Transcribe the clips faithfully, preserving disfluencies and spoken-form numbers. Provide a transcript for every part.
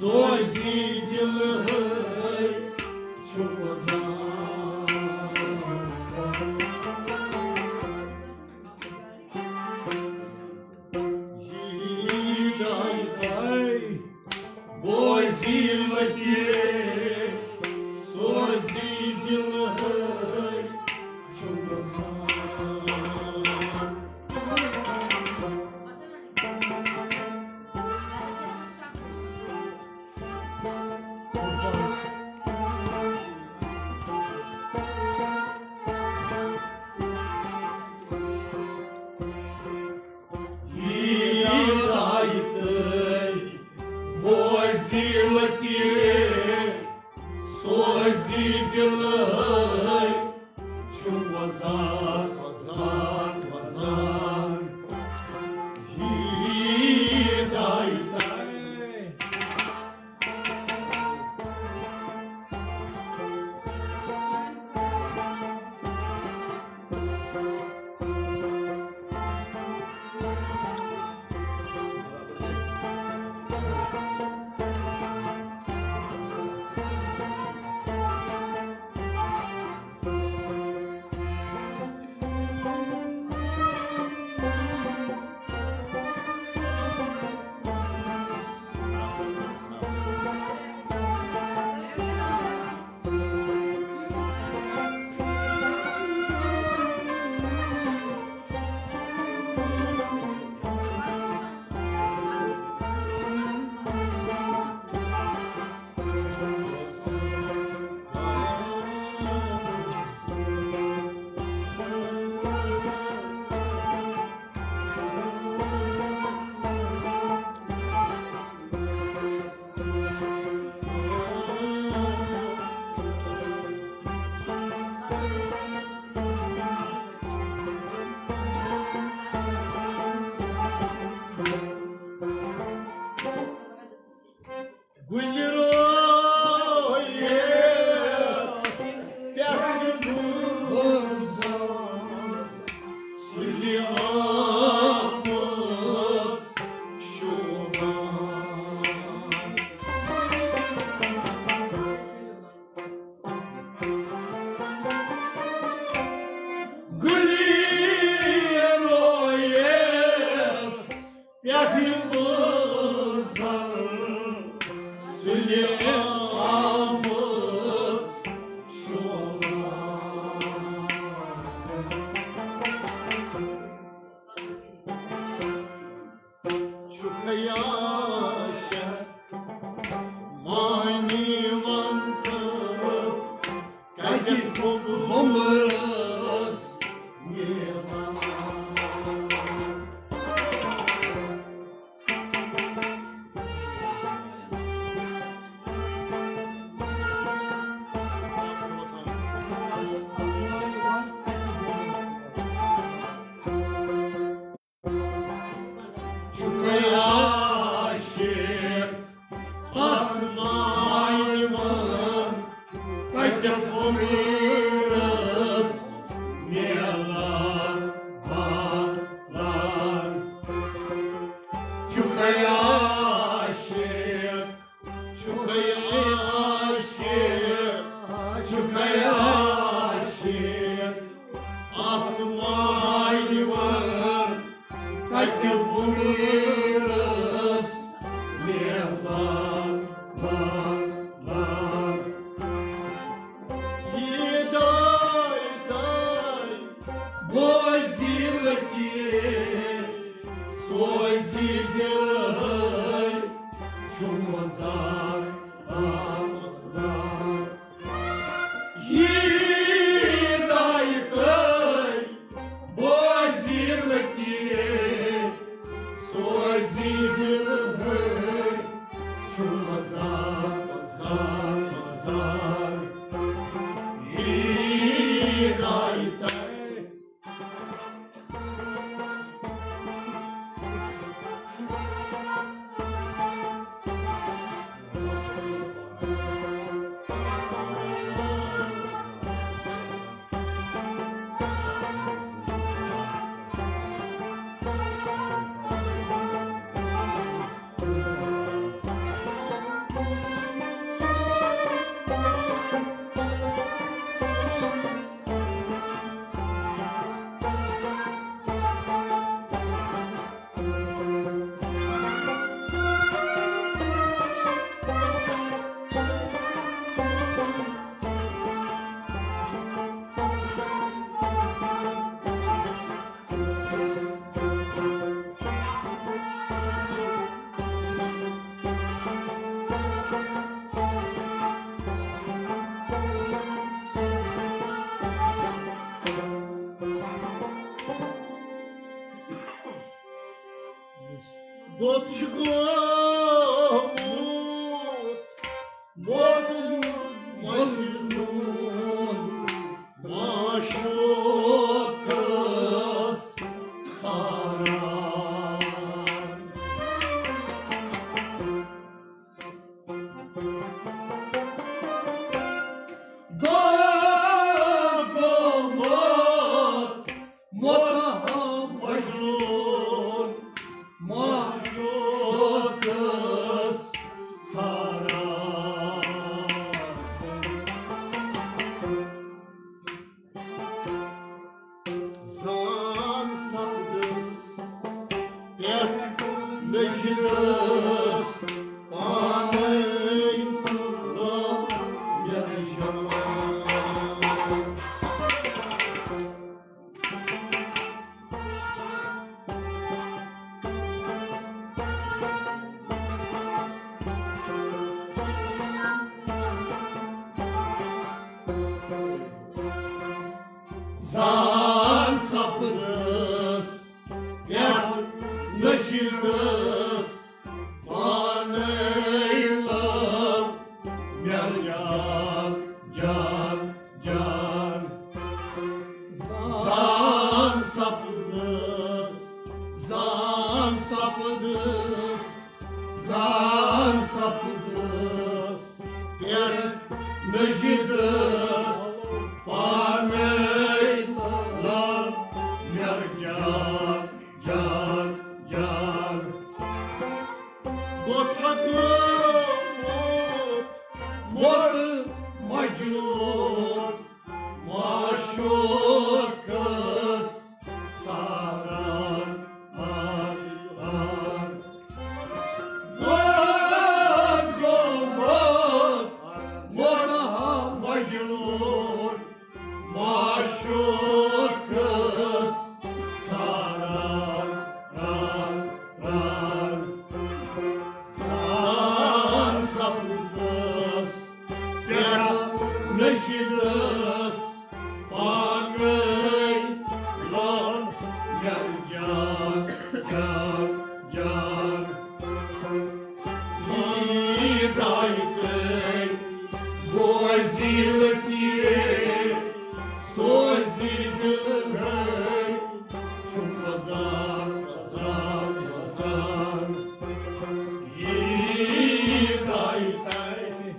سوزی دِلہٕ ہٲے چھُ وَزان۔ ہدایت بوزی لطیف، سوزی دِلہٕ ہٲے چھُ وَزان۔ ہدایت بوزی لطیف، سوزی دِلہٕ ہٲے چھُ وَزان، وَزان، وَزان۔ ہدایت گُلہِ رویس پٮ۪ٹھ بوزان سُلہِ آمٕژ شوبان۔ گُلہِ رویس پٮ۪ٹھ بوزان سُلہِ آمٕژ شوبان۔ چھُکھ عاشق معنی ونتس کتہِ گوٚمُت میلان۔ چھُکھ عاشق اتھ معنی ونتس کتہِ گوٚمُت میلان۔ چھُکھ عاشق، چھُکھ عاشق، چھُکھ عاشق اتھ معنی ونتس کتہِ گوٚمُت میلان۔ چھُ گوٚمُت موت مجنون معشوقس ژھاران۔ گوٚمُت متہم مجنون معشوقس ژھاران۔ زان سپدس پٮ۪ٹھ نشیدس پانے لوٚب مےٚ جان۔ زان سپدس پٮ۪ٹھ نشیدس پانے لوٚب مےٚ جان، جان، جان۔ زان سپدس، زان سپدس، زان سپدس پٮ۪ٹھ نشیدس پانے لوٚب مےٚ جان، جان، جان۔ گوٚو تھکومُت مگر مجنون معشوقس ژھاران، ژھاران۔ گوٚو گوٚمُت متہم مجنون معشوقس ژھاران، ران، ران۔ زان سپدس پٮ۪ٹھ نشیدس پانے لوٚب مےٚ جان، جان، جان۔ یی دایہِ تٔمۍ بوزِ لطیف، سوزِ دِلہٕ گٔے، چھُم وزان، وزان، وزان۔ یی دایہِ تٔمۍ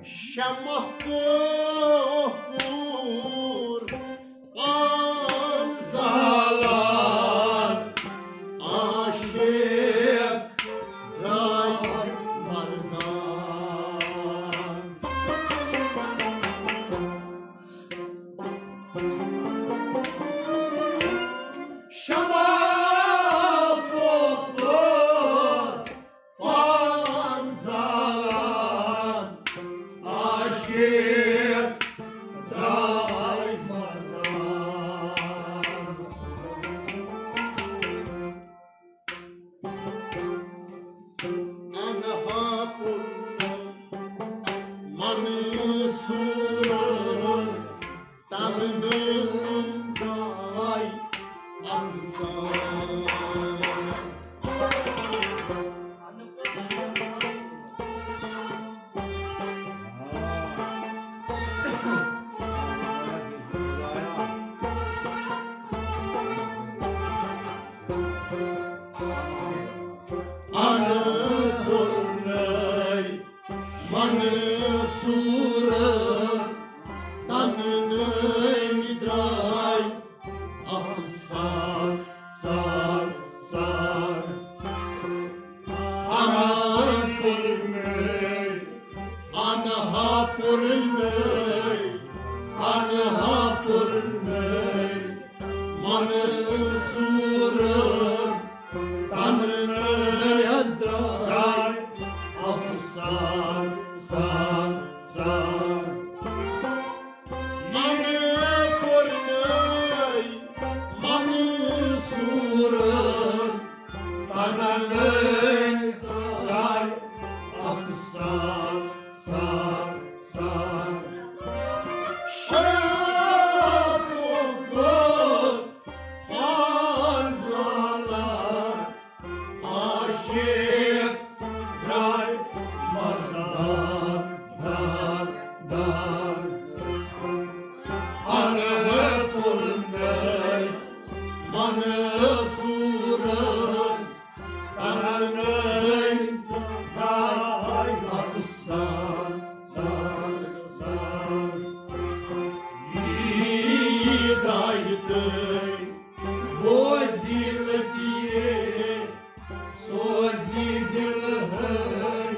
شمع پوٗر پان زالان، عاشق درٛاے مردان۔ شمع پوٗر پان زالان، عاشق درٛاے مردان۔ انہا پوٚر منصورن، تنہٕ درٛاے افسانہٕ۔ سورٕ تنہٕ نٲنۍ درٛاے اکھ سار، سار، سار۔ انا پُرنَے، انا پُرنَے، انا پُرنَے۔ من سورٕ تنہٕ نٲنۍ درٛاے اکھ سار، سار، سار۔ من پُرنَے، من سورٕ تنہٕ نٲنۍ درٛاے اکھ سار، سار، سار۔ شاہ عبدالغفار زالہ عاشق درٛاے مردار، دار، دار۔ انا پُرنَے، من سورٕ تنہٕ نٲنۍ درٛاے اکھ سار، سار، سار۔ یی درٛاے تہٕ بوزِ لطیف سوزِ دِل ہٲے،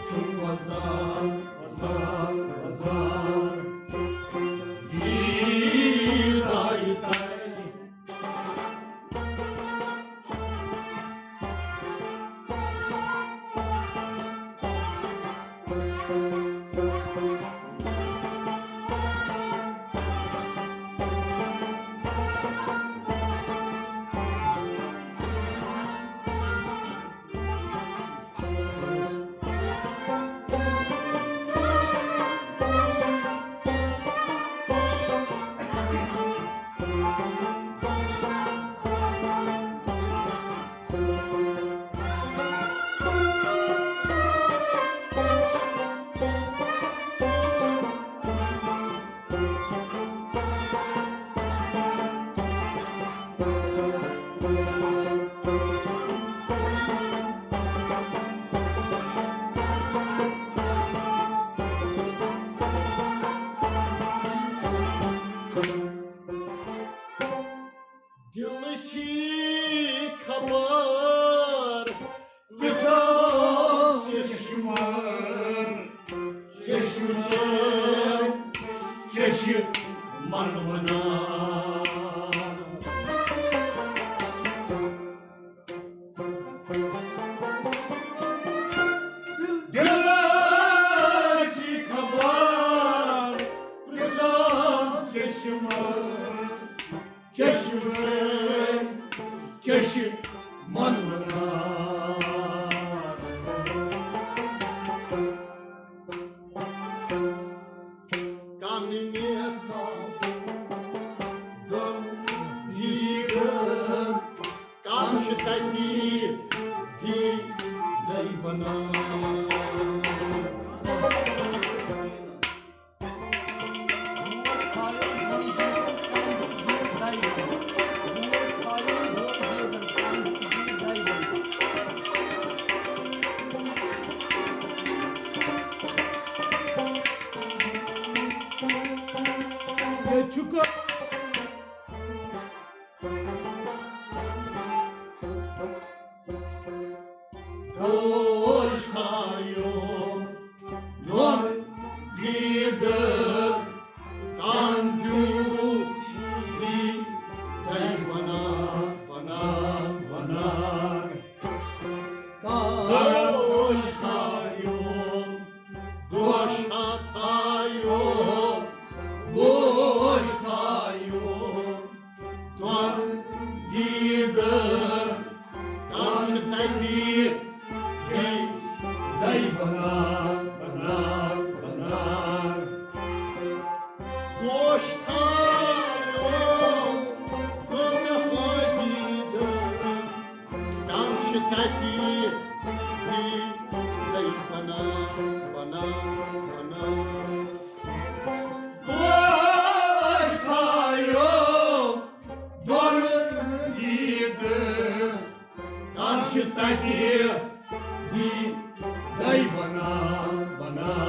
چھُ وزار، وزار، وزار۔ یی درٛاے تہٕ دِلہٕ چھی خبر کۭژاہ چشمہٕ، چشمہٕ چٲنۍ، چشمہٕ ونان۔ دِلہٕ چھی خبر کۭژاہ چشمہٕ، چشمہٕ، چشمہٕ ونان۔ کم نیتھا دم یی گن، کم چھِ تتی دی دے ونان۔ دوش تھایو دۄن دید کانجو دی دے ونان، ونان، ونان۔ دوش تھایو، دوش تھایو، دوش تھایو۔ تۄہہِ دیٖدٕ کم چھِ تَتہِ، بیٚیہِ دَے بنان، بنان، بنان۔ گوش تھایو، گوٚو مےٚ دیٖدٕ کم چھِ تَتہِ، بیٚیہِ دَے بنان، بنان، بنان۔ گوش تھایو دۄن عیٖدٕ، کم چھِ تَتہِ دی دَے بنان، بنان،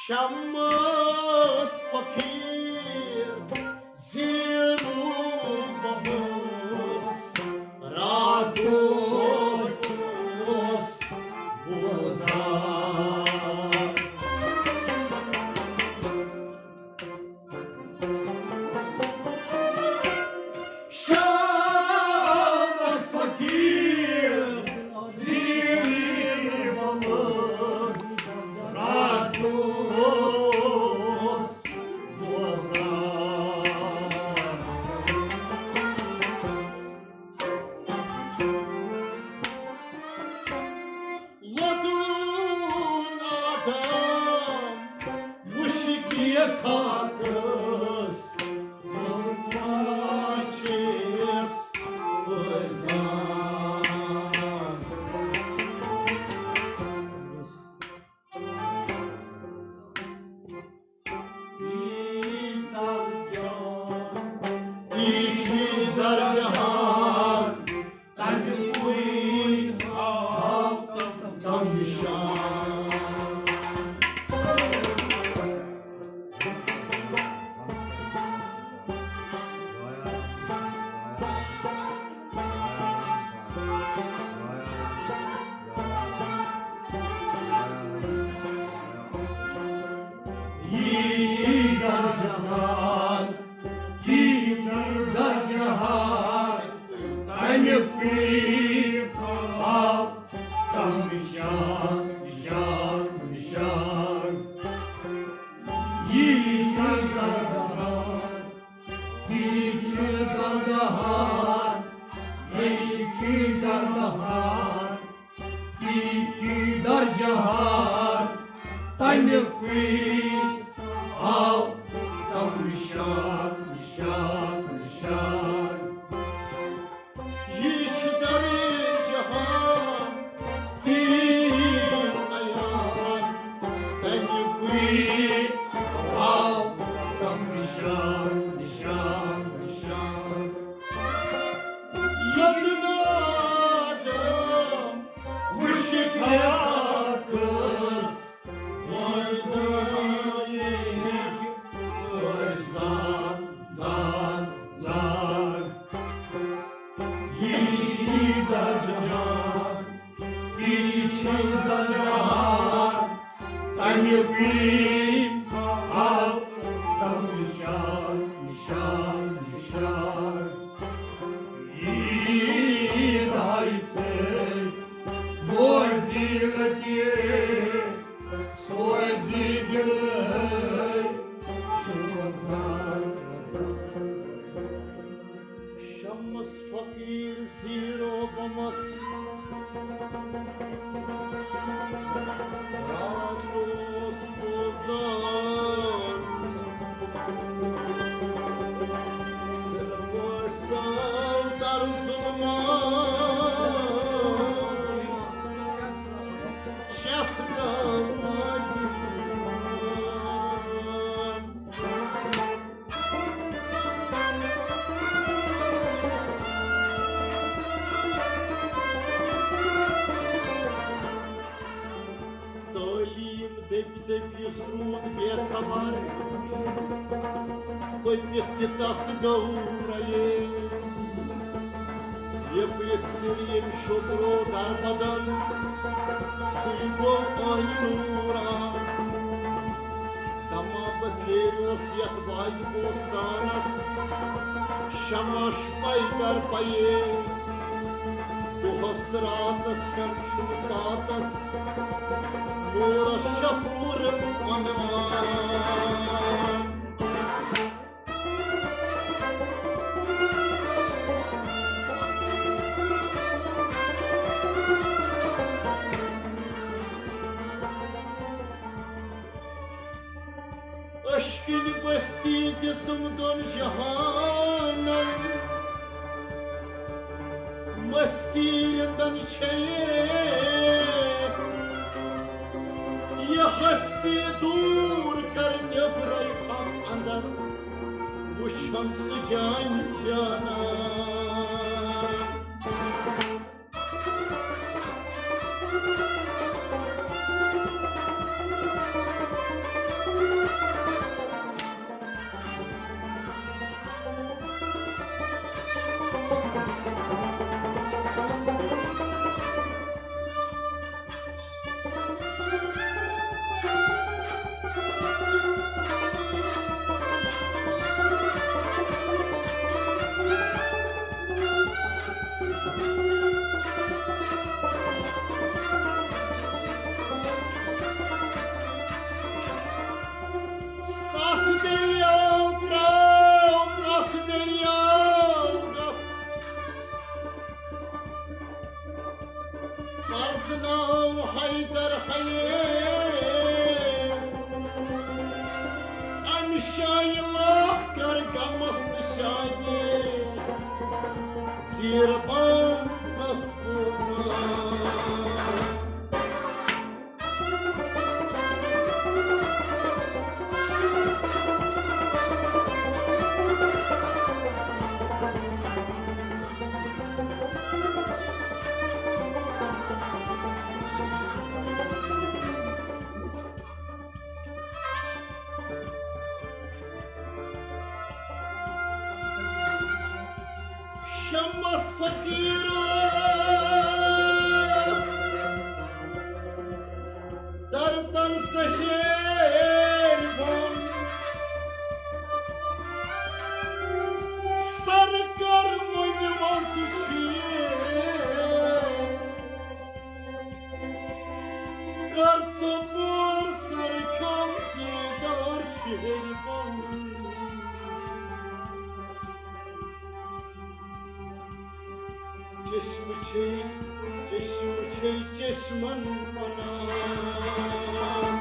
شمس فقیر زیرو بمس راتو اوس بوزان۔ شمس فقیر زیرو بمس راتو اوس بوزان۔ لدُن آدم وُچھ کینٛہہ خاکس، وُنہِ چھِس پرزان۔ یی درجہان، تَمیُکُے ہاو تَم نِشان۔ یی درجہان، یی درجہان، تَمیُکُے ہاو تَم نِشان، نِشان، نِشان۔ یی درجہان، یی درجہان، یی درجہان۔ یی درجہان، تَمیُکُے ہاو تَم نِشان، نِشان، نِشان۔ یی درجہان، یی عیان، تَمیُکُے ہاو تَم نِشان، نِشان، نِشان۔ ییٚتہِ نہٕ آدم وُچھ خاکس، وٲنٛجہِ نٲیِس پٲٹھۍ زان، زان، زان۔ یی درجہان، یی درجہان، تَمیُکُے ہاو تَم نِشان، نِشان، نِشان۔ یی دایہِ تہٕ بوزِ لَتہِ، سوزِ دِلَے سوزان۔ شمس فقیر زیرو بمس رات اوس بوزان۔ سِرٕ پٲٹھۍ ژاو تَرٕ ظُلمان، شیٚتھ داو ماگہِ۔ تعلیٖم دٔپۍ دٔپۍ یُس روٗد بے خبر، پٔپِتھ تہِ تس گوٚو رَیے۔ یپرِتھ سِر ییٚمۍ شوٚپرو در بدن، سُے گوٚو آنہِ نوٗرا۔ دما بہٕ پھیریوس یتھ باغ بوستانس، شمع شپے در پَیے۔ دۄہس تہٕ راتس ہٮ۪تھ چھُنہٕ ساتس، نوٗرس شپوٗر عنوان۔ اشکنۍ بستی دِژٕم دۄن جہانن، مستی رِندن چھیے۔ یہِ ہستی دوٗر کر نیبرے اژ اندر، وٕچھم سُہ جان جانان۔ ناو حیدر حیے، امہِ شایہِ لاکھ کر غمس تہٕ شادی، زیٖر بام محفوظ۔ شمس فقیرو، دردن سہیر بن، سر کر منہِ منٛز چھُ یہِ۔ کر ژٕ پور سر کھم دیدار چھُ ہیرِ بن۔ چشمہٕ چھے، چشمہٕ چھے چشمن ونان۔